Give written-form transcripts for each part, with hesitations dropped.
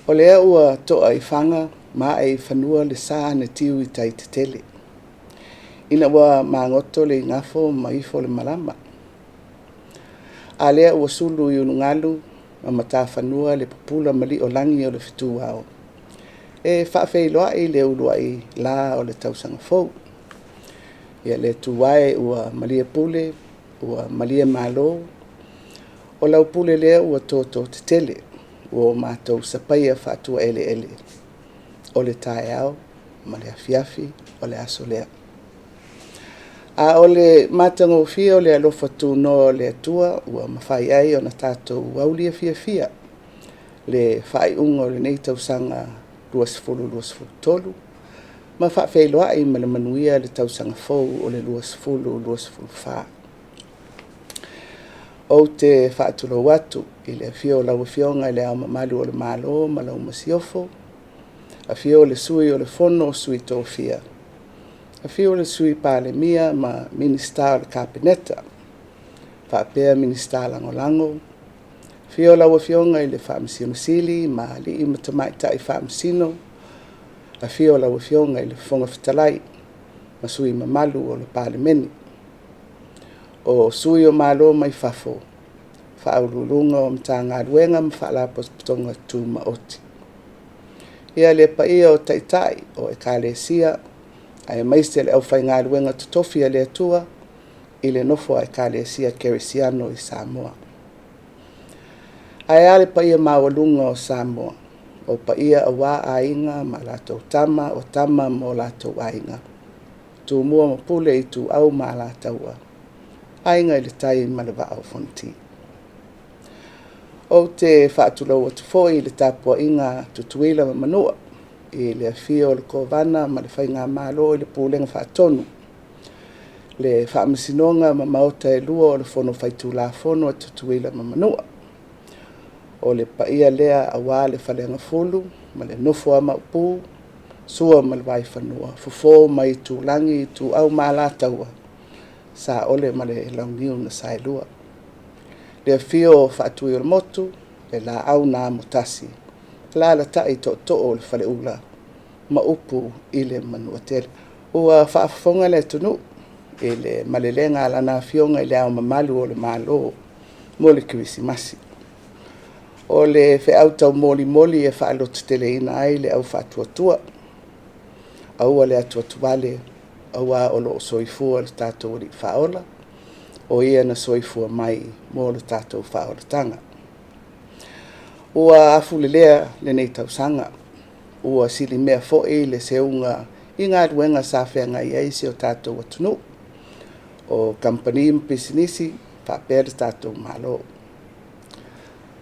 O lea ua to'a i faga ma ae i fanua le sa na tiu i tai tetele, ina ua magoto le igafo ma ifo le malama. A lea ua sulu i ulugalu ma matafanua le pupula ma li'olagi o le fetuao e faafeiloai le uluai la o le tausaga fou. Ia le Atua e ua malie pule, ua malie malo, o lau pule lea ua toto tetele, ua matou sapaia faatuaeleele o le taeao ma le afiafi o le aso lea. A o le matagofie o le alofa tunoa o le Atua ua mafai ai ona tatou aulia fiafia le faaiuga o lenei tausaga 2023 ma faafeiloai ma le manuia le tausaga fou o le 2024. Ou te faatulou atu i le afio o lau Afioga i Le Ao Mamalu o le Malo ma lau Masiofo, afio le Sui o le Fono a Sui Tofia, afio le Sui Palemia ma Minisita o le Kapeneta faapea Minisita Lagolago, afio lau Afioga i le Faamasino Sili ma alii ma tamaitai Faamasino, afio lau Afioga i le Fofoga Fetalai ma sui usufono mamalu o le Palemene. O sui o Malo mai fafo, Faauluuluga o Matagaluega ma Faalapotopotoga Tumaoti. Ia, le paia o Taitai o Ekalesia aemaise le aufaigaluega totofi a le Atua i le nofo a Ekalesia Kerisiano i Samoa. Ae a le paia maualuga o Samoa, o paia aua Aiga ma latou Tama, o Tama ma o latou Aiga, Tumua ma Pule, Ituau ma Alataua, Aiga i le Tai ma le Vaa o Fonoti. Ou te faatulou atu foi i le tapuaiga a Tutuila ma Manua, i le afio o le Kovana ma le Faigamalo i le Pulega Faatonu, le Faamasinoga ma Maota e Lua o le Fono Faitulafono a Tutuila ma Manua. O le paia lea aua le Faleagafulu ma le nofo a Maopu, Sua ma le Vaifanua, Fofo ma Aitulagi, Ituau ma Alataua, Saole ma le Launiu na Saelua. Le afio o Faatuiolemotu, le Laau na Amotasi, alaalatai le Tootoo o le Faleula ma upu i le Manuatele. Ua faafofoga le atunuu i le malelega a Lana Afioga i Le Ao Mamalu o le Malo mo le Kerisimasi. O le feau taumolimoli e faalototeleina ai le au faatuatua, aua le atuatuvale, aua o lo o soifua lo tatou Alii Faaola, o Ia na soifua mai mo le tatou faaolataga. Ua afulelea lenei tausaga, ua silimea foi le seuga i galuega sa feagai ai si o tatou atunuu, o kamupani ma pisinisi faapea le tatou Malo.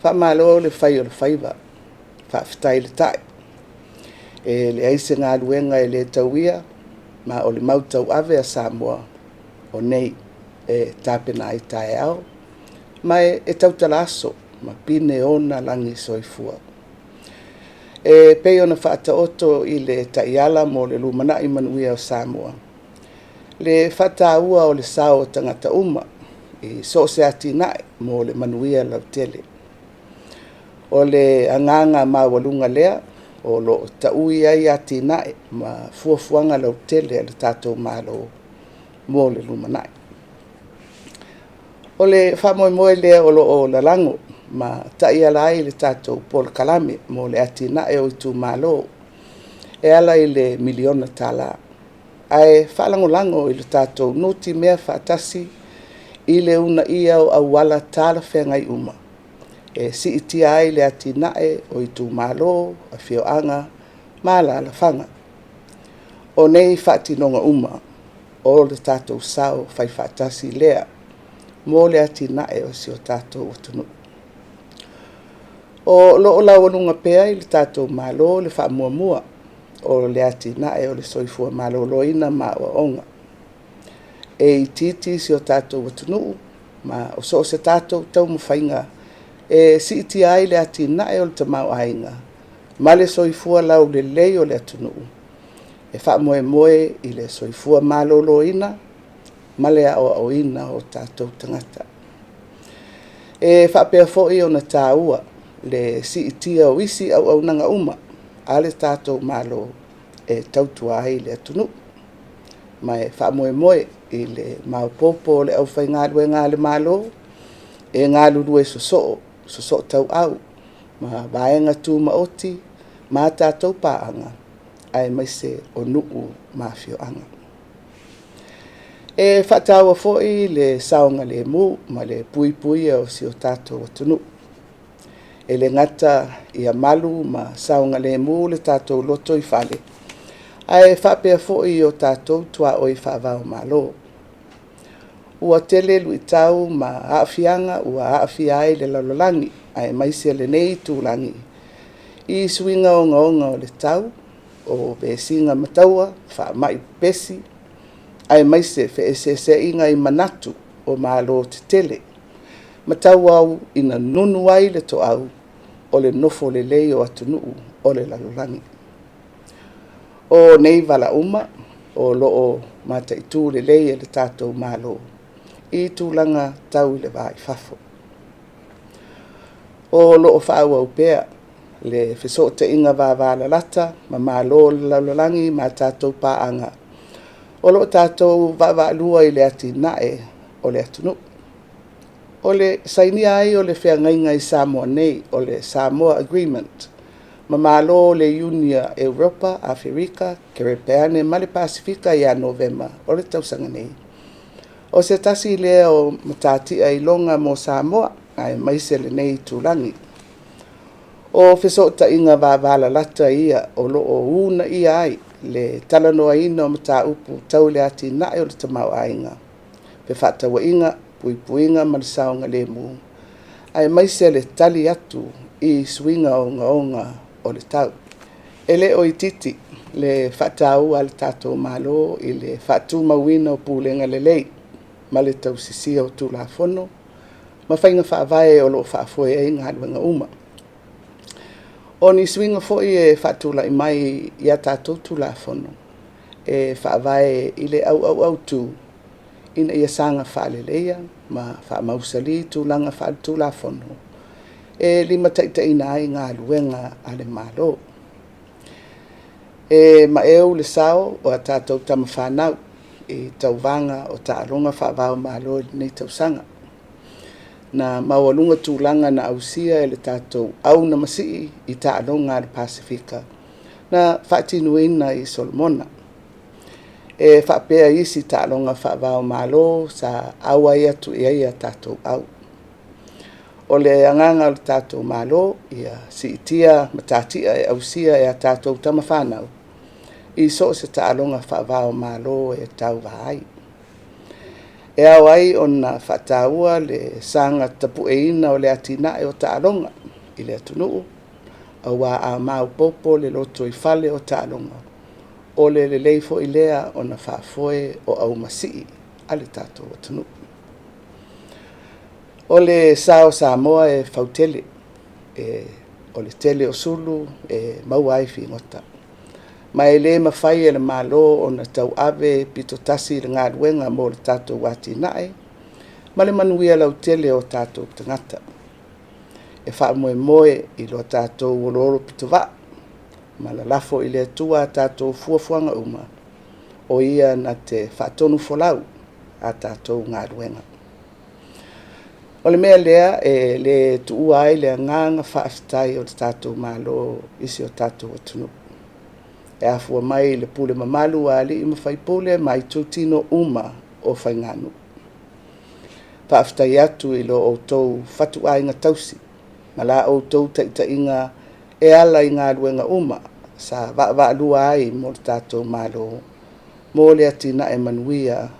Faamalo le fai o le faiva, faafetai le ta'i. E leai se galuega e le tauia, ma o le mau tauave a Samoa o nei e tapena ai taeao, ma e tautala aso ma pine ona lagi soifua. E pei ona faataoto i le taiala mo le lumanai manuia o Samoa, le faataua o le sao o tagata uma i so o se atinae mo le manuia lautele. O le agaga maualuga lea o lo o taui ai atinae ma fuafuaga lautele a le tatou Malo mo le lumanai. O le faamoemoe lea o lo o lalago ma taiala ai le tatou polokalame mo le atinae o itumalo e ala i le $1miliona, ae faalagolago i le tatou nutimea faatasi i le uunaia o auala talafeagai uma e siitia ai le atinae o itumalo, afioaga ma alaalafaga. O nei faatinoga uma, o le tatou sao faifaatasi lea mo le atinae o si o tatou atunuu. O lo o laualuga pea i le tatou Malo le faamuamua o le atinae o le soifua maloloina ma aoaoga. E itiiti si o tatou atunuu ma o so o se tatou taumafaiga e siitia ai le atinae o le tamaoaiga ma le soifua laulelei o le atunuu, e faamoemoe i le soifua maloloina ma le aoaoina o tatou tagata. E faapea foi ona taua le siitia o isi auaunaga uma a le tatou Malo e tautua ai le atunuu. Ma e faamoemoe i le maopoopo o le aufaigaluega a le Malo e galulue sosoo, sosoo tauau ma vaega tumaoti ma tatou paaga aemaise o nuu ma afioaga. E faataua foi le saogalemu ma le puipuia o si o tatou atunuu. E le gata ia malu ma saogalemu le tatou lotoifale, ae faapea foi i o tatou tuaoi faava-o-Malo. Ua tele luitau ma aafiaga ua aafia ai le lalolagi aemaise lenei itulagi i suiga ogaoga o le tau, o vesiga ma taua, faamai pepesi, aemaise feeseeseaiga i manatu o Malo tetele, ma tauau ina nunu ai le toau o le nofo lelei o atunuu o le lalolagi. O nei vala uma o lo o mataitu lelei e le tatou Malo i tulaga tau i le va i fafo. O lo o faaauau pea le fesootaiga vavalalata ma Malo o le lalolagi ma tatou paaga o lo o tatou vaavaalua i le atinae o le atunuu. O le sainia ai o le feagaiga i Samoa nei, o le Samoa Agreement, ma Malo o le Iuni a Europa, Aferika, Kerepeane ma le Pasefika ia Novema o le tausaga nei, o se tasi lea o matatia iloga mo Samoa aemaise lenei itulagi. O fesootaiga vavalalata ia o lo o uunaia ai le talanoaina o mataupu tau le atinae o le tamaoaiga, fefaatauaiga, puipuiga ma le saogalemu, aemaise le tali atu i suiga ogaoga o le tau. E le o itiiti le faataua a le tatou Malo i le faatumauina o pulega lelei ma le tausisia o Tulafono ma faiga faavae o lo o faafoe ai galuega uma. O ni suiga foi e faatulai mai i a tatou Tulafono e faavae i le auauautu ina ia saga faaleleia ma faamausali tulaga faaletulafono e limataitaiina ai galuega a le Malo. E maeu le sao o a tatou tama fanau i tauvaga o taaloga faava-o-Malo i lenei tausaga. Na maualuga tulaga na ausia e le tatou aunamasii i taaloga a le Pasefika na faatinoina i Solomona. E faapea isi taaloga faava-o-Malo sa auai atu i ai a tatou au. O le agaga o le tatou Malo ia siitia matatia e ausia e a tatou tama fanau i so o se taaloga faava-o-Malo e tauva ai. E ao ai ona faataua le saga tapueina o le atinae o taaloga i le atunuu, aua a maopoopo le lotoifale o taaloga, o le lelei foi lea ona faafoe o aumasii a le tatou atunuu. O le sa o Samoa e fautele, o le tele o sulu e maua ai figota, ma e le mafai e le Malo ona tauave pitotasi le galuega mo le tatou atinae ma le manuia lautele o tatou tagata. E faamoemoe i lo tatou oloolo pitovaa ma lalafo i le Atua a tatou fuafuaga uma, o ia na te faatonufolau a tatou galuega. O le mea lea e le tuua ai le agaga faafetai o le tatou Malo i si o tatou atunuu. E afua mai i le pule mamalu a alii ma faipule ma itutino uma o faiganuu. Faafetai atu i lo outou fatuaiga tausi ma la outou taitaiga e ala i galuega uma sa vaavaalua ai mo le tatou Malo mo le atinae manuia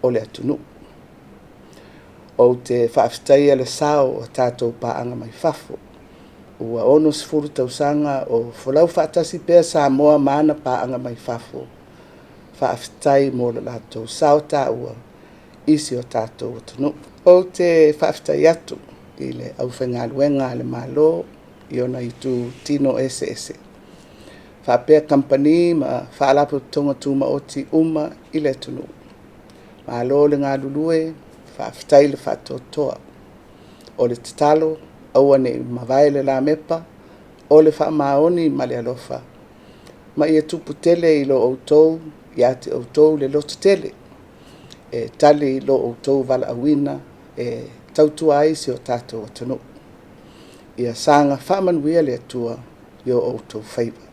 o le atunuu. Ou te faafetaia le sao o tatou paaga mai fafo. Ua 60 tausaga o folau faatasi pea Samoa ma ana paaga mai fafo. Faafetai mo le latou sao taua i si o tatou atunuu. Ou te faafetai atu i le aufaigaluega a le Malo i ona itu tino eseese, faapea kamupani ma faalapotopotoga tumaoti uma i le atunuu. Malo le galulue, faafetai le faatoatoa. O le tatalo, Aua ne i mavae le lamepa o le faamaoni ma le alofa, ma ia tupu tele i lo outou ia te outou le lototele e tali i lo outou valaauina e tautua ai si o tatou atunuu. Ia saga faamanuia le Atua i o outou faiva.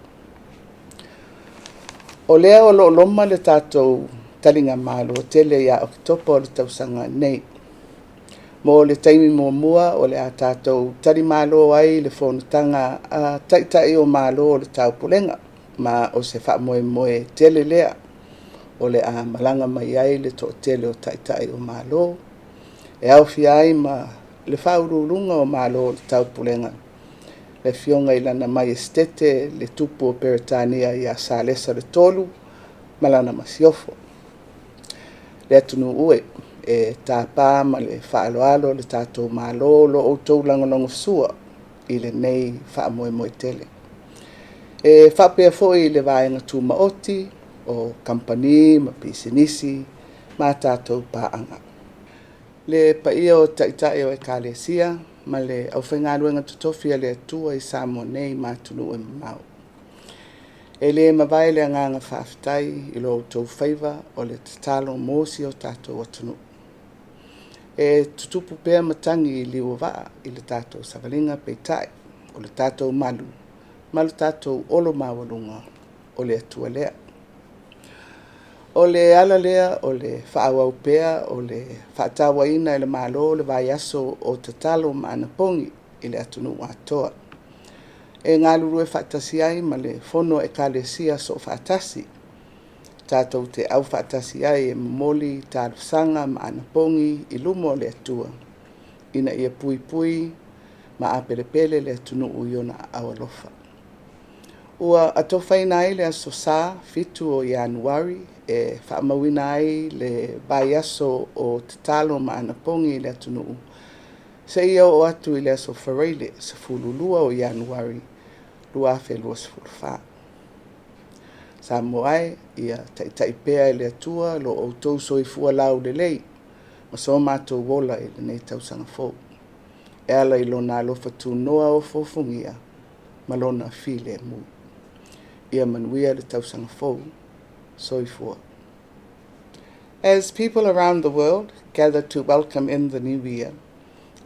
O lea o lo o loma le tatou taligamalo tele ia Oketopa o le tausaga nei. Mo le taimi muamua o le a tatou talimalo ai i le fonotaga a Taitai o Malo o le Taupulega, ma o se faamoemoe tele lea o le a malaga mai ai le toatele o Taitai o Malo, e aofia ai ma le Faauluuluga o Malo o le Taupulega, le Afioga i Lana Maiesitete le Tupu o Peretania ia Salesa III ma lana Masiofo. Le atunuu e, e tapa ma le faaaloalo le tatou Malo lo outou lagolagosua i lenei faamoemoe tele. E faapea foi i le vaega tumaoti o kamupani ma pisinisi ma tatou paaga. Le paia o Taitai o Ekalesia ma le aufaigaluega totofi a le Atua i Samoa nei ma atunuu e mamao. E le mavae le agaga faafetai i lo outou faiva o le tatalo mo si o tatou atunuu. E tutupu pea matagi i liu o vaa i le tatou savaliga, peitai, o le tatou malu ma le tatou olo maualuga o le Atua lea. O le ala lea o le faaauau pea o le faatauaina e le Malo le vaiaso o tatalo ma anapogi i le atunuu atoa. E galulue faatasi ai ma le Fono a Ekalesia Soofaatasi, tatou te aufaatasi ai e momoli talosaga ma anapogi i luma o le Atua ina ia puipui ma apelepele le atunuu i ona aao alofa. Ua atofaina ai le Aso Sa 7 o Ianuari e faamauina ai le vaiaso o tatalo ma anapogi i le atunuu seia oo atu i le Aso Faraile 12 o Ianuari 2024. Samoa e, ia taitai pea e le Atua lo outou soifua laulelei ma so matou ola i lenei tausaga fou, e ala i Lona alofa tunoa ofoofogia ma Lona filemu. Ia manuia le tausaga fou. Soifua. As people around the world gather to welcome in the new year,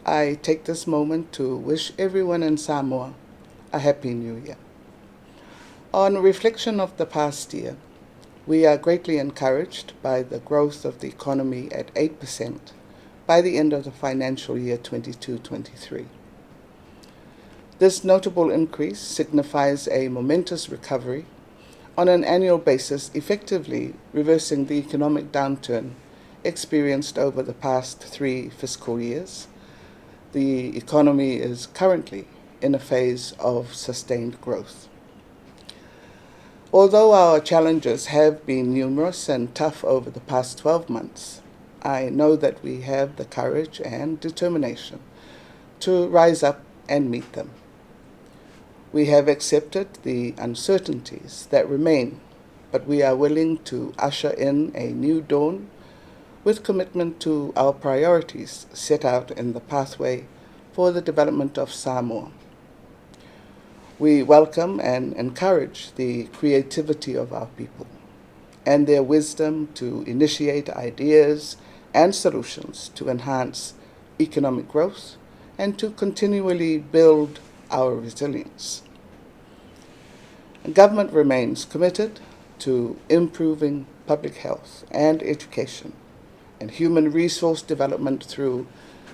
I take this moment to wish everyone in Samoa a happy new year. On reflection of the past year, we are greatly encouraged by the growth of the economy at 8% by the end of the financial year 22-23. This notable increase signifies a momentous recovery on an annual basis, effectively reversing the economic downturn experienced over the past 3 fiscal years. The economy is currently in a phase of sustained growth. Although our challenges have been numerous and tough over the past 12 months, I know that we have the courage and determination to rise up and meet them. We have accepted the uncertainties that remain, but we are willing to usher in a new dawn with commitment to our priorities set out in the pathway for the development of Samoa. We welcome and encourage the creativity of our people and their wisdom to initiate ideas and solutions to enhance economic growth and to continually build our resilience. Government remains committed to improving public health and education and human resource development through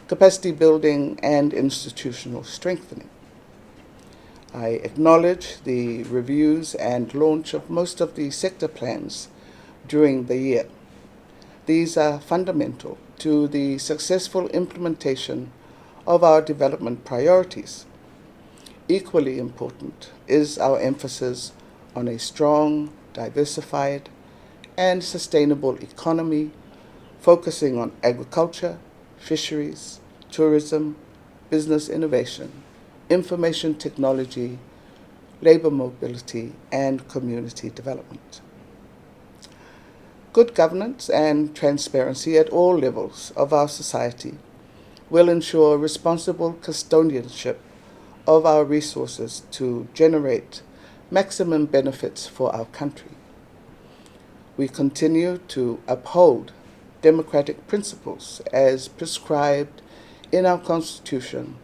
capacity building and institutional strengthening. I acknowledge the reviews and launch of most of the sector plans during the year. These are fundamental to the successful implementation of our development priorities. Equally important is our emphasis on a strong, diversified, and sustainable economy, focusing on agriculture, fisheries, tourism, business innovation, information technology, labour mobility, and community development. Good governance and transparency at all levels of our society will ensure responsible custodianship of our resources to generate maximum benefits for our country. We continue to uphold democratic principles as prescribed in our Constitution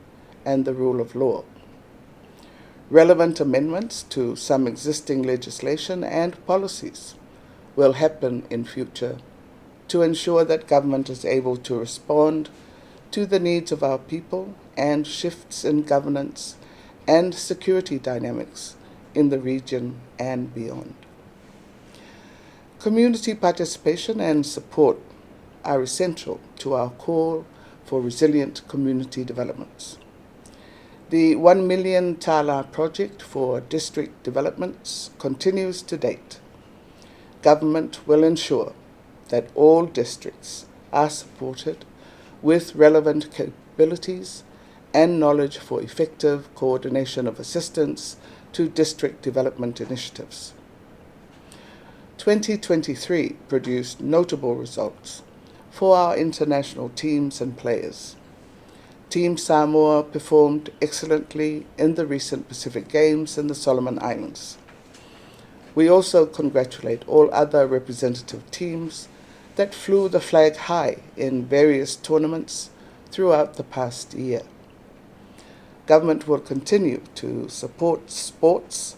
and the rule of law. Relevant amendments to some existing legislation and policies will happen in future to ensure that government is able to respond to the needs of our people and shifts in governance and security dynamics in the region and beyond. Community participation and support are essential to our call for resilient community developments. The 1 million tala project for district developments continues to date. Government will ensure that all districts are supported with relevant capabilities and knowledge for effective coordination of assistance to district development initiatives. 2023 produced notable results for our international teams and players. Team Samoa performed excellently in the recent Pacific Games in the Solomon Islands. We also congratulate all other representative teams that flew the flag high in various tournaments throughout the past year. Government will continue to support sports,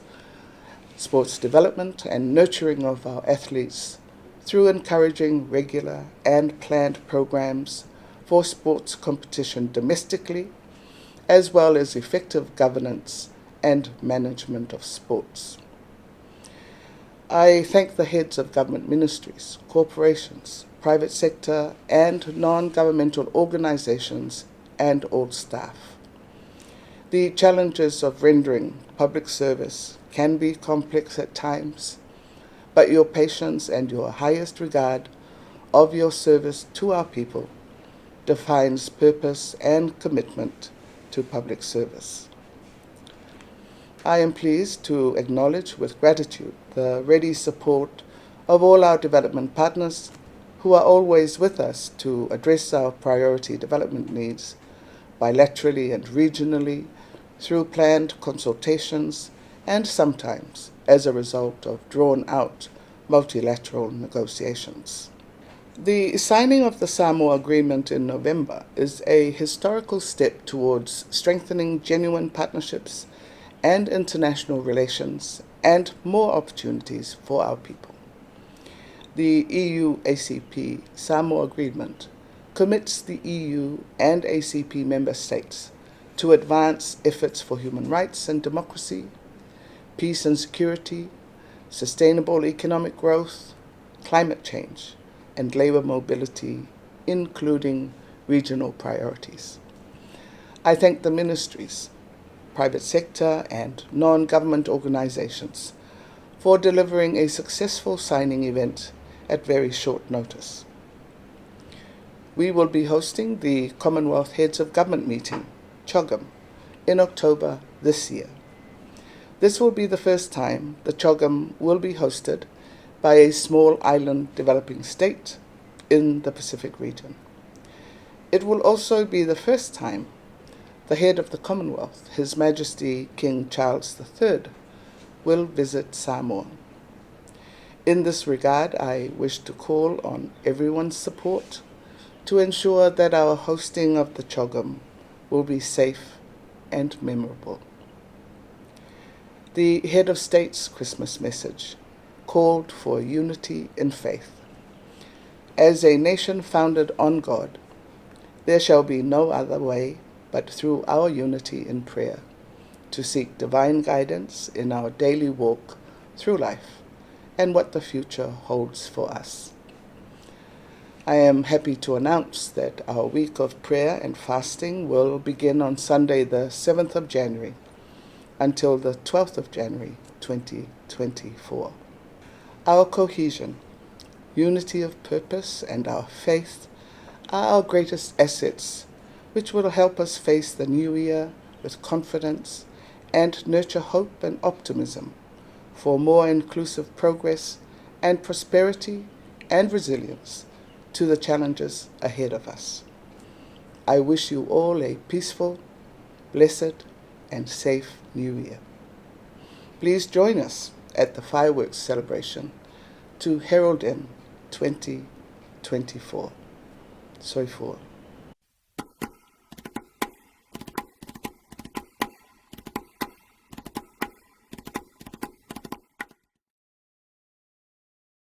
sports development and nurturing of our athletes through encouraging regular and planned programs for sports competition domestically, as well as effective governance and management of sports. I thank the heads of government ministries, corporations, private sector and non-governmental organizations and all staff. The challenges of rendering public service can be complex at times, but your patience and your highest regard of your service to our people defines purpose and commitment to public service. I am pleased to acknowledge with gratitude the ready support of all our development partners who are always with us to address our priority development needs bilaterally and regionally through planned consultations and sometimes as a result of drawn-out multilateral negotiations. The signing of the Samoa Agreement in November is a historical step towards strengthening genuine partnerships and international relations and more opportunities for our people. The EU ACP Samoa Agreement commits the EU and ACP member states to advance efforts for human rights and democracy, peace and security, sustainable economic growth, climate change, and labour mobility, including regional priorities. I thank the ministries, private sector and non-government organizations for delivering a successful signing event at very short notice. We will be hosting the Commonwealth Heads of Government meeting, CHOGM, in October this year. This will be the first time the CHOGM will be hosted by a small island developing state in the Pacific region. It will also be the first time the head of the Commonwealth, His Majesty King Charles III, will visit Samoa. In this regard, I wish to call on everyone's support to ensure that our hosting of the CHOGM will be safe and memorable. The head of state's Christmas message called for unity in faith. As a nation founded on God, there shall be no other way but through our unity in prayer to seek divine guidance in our daily walk through life and what the future holds for us. I am happy to announce that our week of prayer and fasting will begin on Sunday, the 7th of January, until the 12th of January, 2024. Our cohesion, unity of purpose, and our faith are our greatest assets, which will help us face the new year with confidence and nurture hope and optimism for more inclusive progress and prosperity and resilience to the challenges ahead of us. I wish you all a peaceful, blessed and safe New Year. Please join us at the fireworks celebration to herald in 2024. Soifua.